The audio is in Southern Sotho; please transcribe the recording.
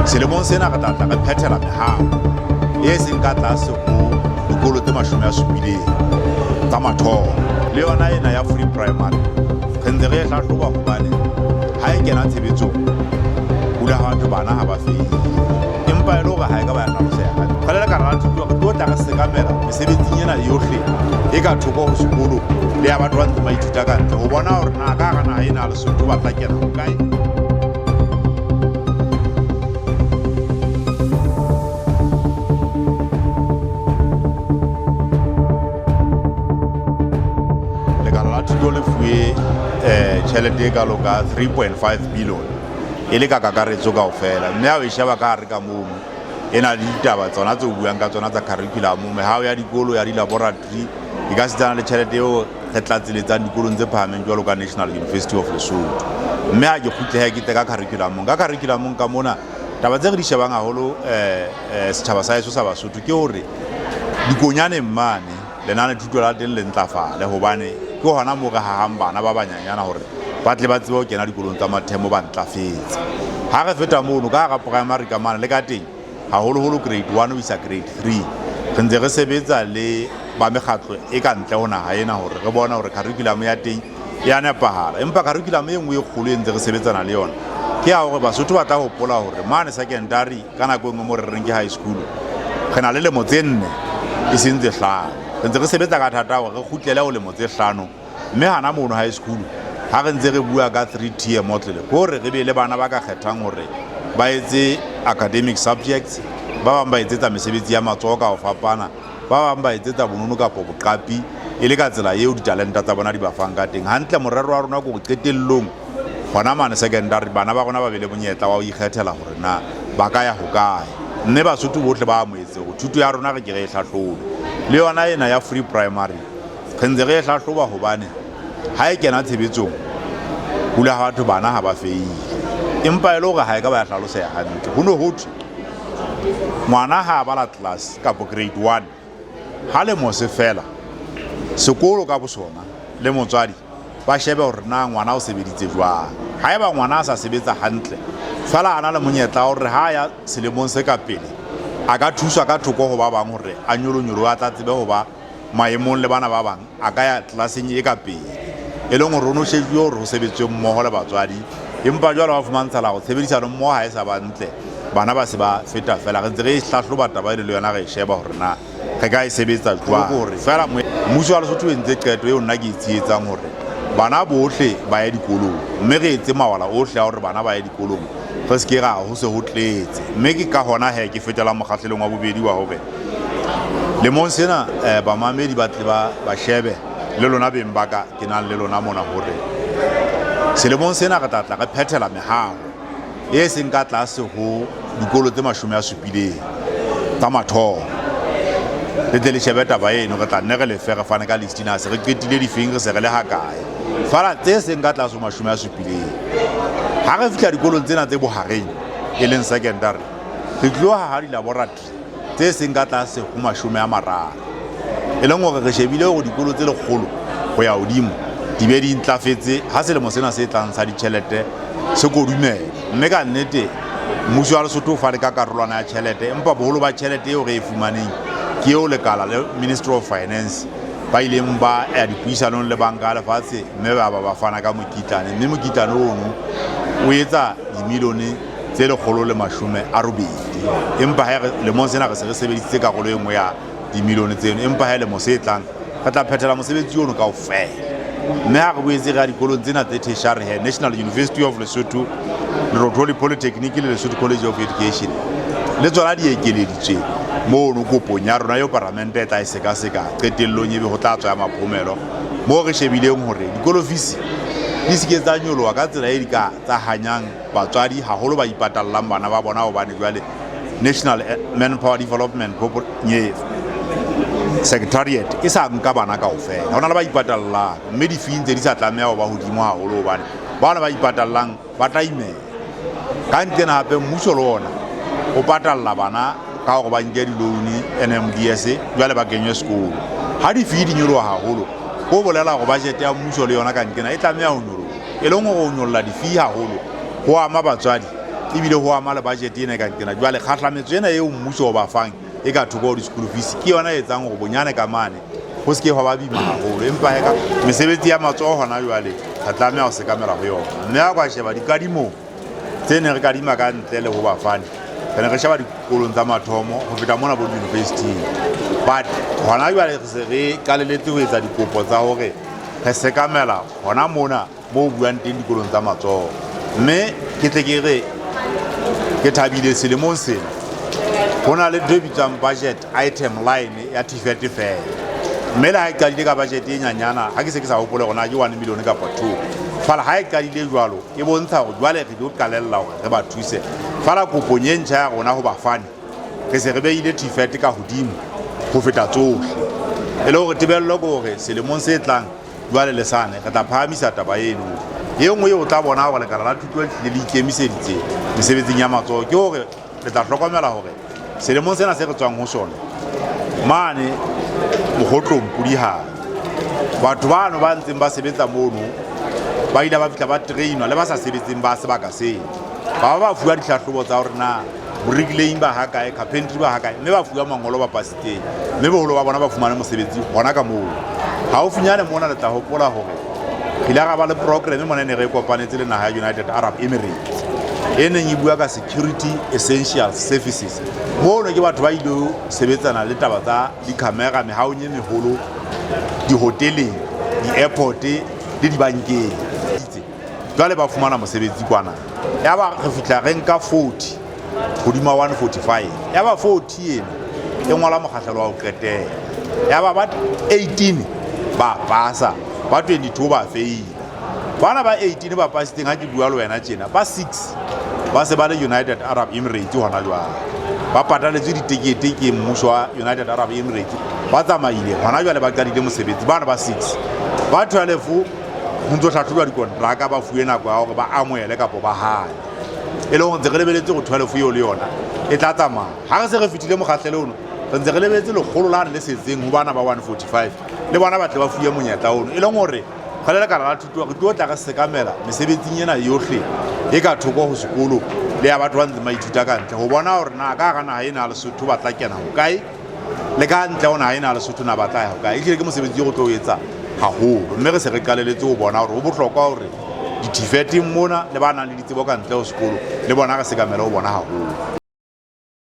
Selemong sena re tla tla re phethela mehaho e seng ka tlase ho dikolo tse 70 tsa mathomo. Le yona ena ya free primary re ntse re e hlahloba hobane ha e kena tshebetsong hula ha batho bana ha ba feile, empa e le hore ha e ka ba ya hlaloseha hantle. Re le lekala la thuto re tlo tla re sekamela mesebetsing ena yohle e ka thoko ho sekolo le ya batho ba ntseng ba ithuta ka ntle ho bona hore na ka hara naha ena ya Lesotho ba tla kena hokae. Lekala la thuto le fuwe tjhelete e kalo ka 3.5 billion e le ka kakaretso kaofela, mme ha o e sheba ka hare ka mono e na le ditaba tsona tse o buang ka tsona tsa curriculum, mehaho ya dikolo ya di-laboratory, e ka setsana le tjhelete eo re tlatseletsang dikolong tse phahameng jwalo ka National University of Lesotho. Mme ha ke kgutlehe ke tle ka curriculumong, ka curriculumong ka mona taba tse re di shebang haholo setjhaba sa heso sa Basotho ke hore dikonyaneng mane lenane thuto la teng le ntlafale, hobane ke hona moo re hahang bana ba banyanyana hore ba tle ba tsebe ho kena dikolong tsa mathemo ba ntlafetse. Ha re feta mono ka hara primary ka mane le ka teng haholoholo grade 1 ho isa grade 3 re ntse re sebetsa le ba mekgatlo e ka ntle ho naha ena hore re bone hore curriculum ya teng e a nepahala. Empa curriculum e nngwe e kgolo e ntse re sebetsana le yona ke ya hore Basotho ba tla hopola hore mane secondary ka nako e nngwe mo re reng ke high school re na le lemo tse 4 e seng tse 5. Re ntse re sebetsa ka thata hore re kgutlele ho lemo tse 5, mme hana mono high school ha re ntse re bua ka 3 tier model ke hore re be le bana ba ka kgethang hore ba etse academic subjects, ba bang ba etsetsa mesebetsi ya matsoho ka ho fapana, ba bang ba etsetsa bonono kapo boqapi, e le ka tsela eo ditalenta tsa bona di ba fang ka teng. Hantle morero wa rona ke hore qetellong hona mane secondary bana ba rona ba be le monyetla wa ho ikgethela hore na ba ka ya hokae, mme Basotho bohle ba amohetse hore thuto ya rona re ke re e hlahlobe. Le yona ena ya free primary re ntse re e hlahloba hobane ha e kena tshebetsong hula ha batho bana ha ba feile, empa e le hore ha e ka ba ya hlaloseha hantle. Ho no ho thwe ngwana ha a bala class kapo grade 1 ha lemo se fela, sekolo ka bosona le motswadi ba shebe hore na ngwana o sebeditse jwang. Haeba ngwana a sa sebetsa hantle fela a na le monyetla wa hore ha ya selemong se ka pele a ka thuswa ka thoko ho ba bang hore a nyolonyolo a tla tsebe ho ba maemong le bana ba bang, a ka ya tlelaseng e ka pele, e leng hore ho no shejuwe hore ho sebetswe mmoho le batswadi. Empa jwale wa fumantshala hore tshebedisano mmoho ha e sa ba ntle, bana ba se ba feta fela. Re ntse re e hlahloba taba eno le yona, re e sheba hore na re ka e sebetsa jwang. Hore fela mmuso wa Lesotho o entse qeto eo nna ke e tshehetsang hore bana bohle ba ye dikolong, mme re etse mawala ohle a hore bana ba ye dikolong, re se ke ra ho se ho tletse. Mme ke ka hona he ke fetelang mokgahlelong wa bobedi wa hore lemong sena bamamedi ba tle ba shebe le lona beng ba ka ke nang le lona mona hore selemong sena re tla tla re phethela mehaho e seng ka tlase ho dikolo tse 70 tsa mathomo. Le tle le shebe taba eno, re tla nne re lefe re fane ka list na se re qetile difeng, re se re le hakae fela tse seng ka tlase ho 70. Ha re fihla dikolong tsena tse bohareng e leng secondary, re tlo haha di-laboratory tse seng ka tlase ho 30, e leng hore re shebile hore dikolo tse 100 ho ya hodimo di be di ntlafetse ha selemo sena se tlang sa ditjhelete se kodumela. Mme ka nnete mmuso wa Lesotho o fane ka karolwana ya tjhelete, empa boholo ba tjhelete eo re e fumaneng ke eo lekala le Ministry of Finance ba ileng ba ya dipuisanong le banka ya lefatshe, mme ba ba ba fana ka mokitlane, mme mokitlane ono o etsa dimilione tse 180. Empa ha lemong sena re se re sebedisitse karolo e nngwe ya dimilione tseno, empa ha lemo se tlang re tla phethela mosebetsi ono kaofela. Mme ha re boetse re ya dikolong tsena tse tertiary he, National University of Lesotho, Lerotholi Polytechnic le Lesotho College of Education, le tsona di ekeleditswe mono kopong ya rona eo paramente e tla e sekaseka qetellong, ebe ho tla tswa ya maphomelo moo re shebileng hore dikolo fees di se ke tsa nyoloha ka tsela e di ka tsa hanyang batswadi haholo ba ipatallang bana ba bona, hobane jwale National Manpower Development Secretariat e sa nka bana kaofela. Ho na le ba ipatallang, mme difee ntse di sa tlameha ho ba hodimo haholo, hobane bana ba ipatallang ba tla imela. Ka nqena hape mmuso le ona o patalla bana ka hore ba nke di-loan NMDS, jwale ba kenywe sekolo. Ha difee di nyoloha haholo, ho bolela hore budget ya mmuso le yona ka nqena e tlameha ho nyoloha, e leng hore ho nyolla difee haholo ho ama batswadi Ebile ho ama le budget ena e ka kena. Jwale kgahlametso ena eo mmuso o ba fang e ka thoko ho di-school fees ke yona e etsang hore bonyane ka mane ho se ke hwa ba bima haholo. Empa he ka mesebetsi ya matsoho hona jwale re tlameha ho sekamela ho yona. Mme ha ka sheba dikadimong tse ne re kadima ka ntle le ho bafani, re ne re sheba dikolong tsa mathomo ho feta mona bo di-university-ing. But hona jwale re se re qaleletse ho etsa dikopo tsa hore re sekamela hona mona mo buang teng dikolong tsa matsoho. Mme ke tle ke re ke thabile selemong sena ho na le ntho e bitswang budget item line ya TVET fela. Mme le ha e qadile ka budget e nyanyana, ha ke se ke sa hopole hore na ke 1 million kapa 2. Fala ha e qadile jwalo, e bontsha hore jwale re tlo qalella hore re ba thuse. Fala kopong e ntjha ya rona ho bafani, re se re behile TVET ka hodimo ho feta tsohle. E le hore tebello ke hore selemong se tlang jwale le sane re tla phahamisa taba eno. E nngwe eo o tla bona hore lekala la thuto le hlile le ikemiseditse mesebetsing ya matsoho ke hore le tla hlokomela hore selemong sena se re tswang ho sona mane Mokgotlong Pudihang, batho bano ba ntseng ba sebetsa mono ba ile ba fihla ba trainwa le ba sa sebetseng ba sebaka seo, ba ba fuwa dihlahlobo tsa hore na bricklaying ba hakae, carpentry ba hakae, mme ba fuwa mangolo ba pasitseng, mme boholo ba bona ba fumane mosebetsi hona ka moo. Haufinyane mona le tla hopola hore re ile ra ba le program mona e ne re kopanetse le naha ya United Arab Emirates e neng e bua ka security essential services. Mono ke batho ba ile sebetsana le taba tsa di-camera mehaong e meholo, dihoteleng, di-airport le dibankeng. Jwale ba fumana mosebetsi kwana. Yaba re fihla re nka 40 hodima 145. Yaba 40 ena e ngola mokgahlelo wa ho qetela. Yaba ba 18 ba pasa, ba 22 ba feila. Bana ba 18 ba pasitseng ha ke bua le wena tjena, ba 6 ba se ba le United Arab Emirates hona jwale. Ba pataletswe ditekete ke mmuso wa United Arab Emirates. Ba tsamaile hona jwale, ba qadile mosebetsi bana ba 6. Ba 12 ho ntso hlahlojwa dikontraka, ba fuwe nako ya hore ba amohele kapa ba hane. E le hore ntse re lebeletse hore 12 eo le yona e tla tsamaya. Ha re se re fetile mokgahlelo ono, re ntse re lebeletse lekgolo lane le setseng ho bana ba 145 le bona ba tle ba fuwe monyetla ono. E leng hore re le lekala la thuto re tlo tla re sekamela mesebetsing ena yohle e ka thoko ho sekolo le ya batho ba ntseng ba ithuta ka ntle ho bona hore na ka hara naha ena ya Lesotho ba tla kena hokae le ka ntle ho naha ena ya Lesotho na ba tla ya hokae. Ehlile ke mosebetsi o re tlo o etsa haholo, mme re se re qaleletse ho bona hore ho bohlokwa hore di-TVET-eng mona le ba nang le ditsebo ka ntle ho sekolo le bona re sekamele ho bona haholo.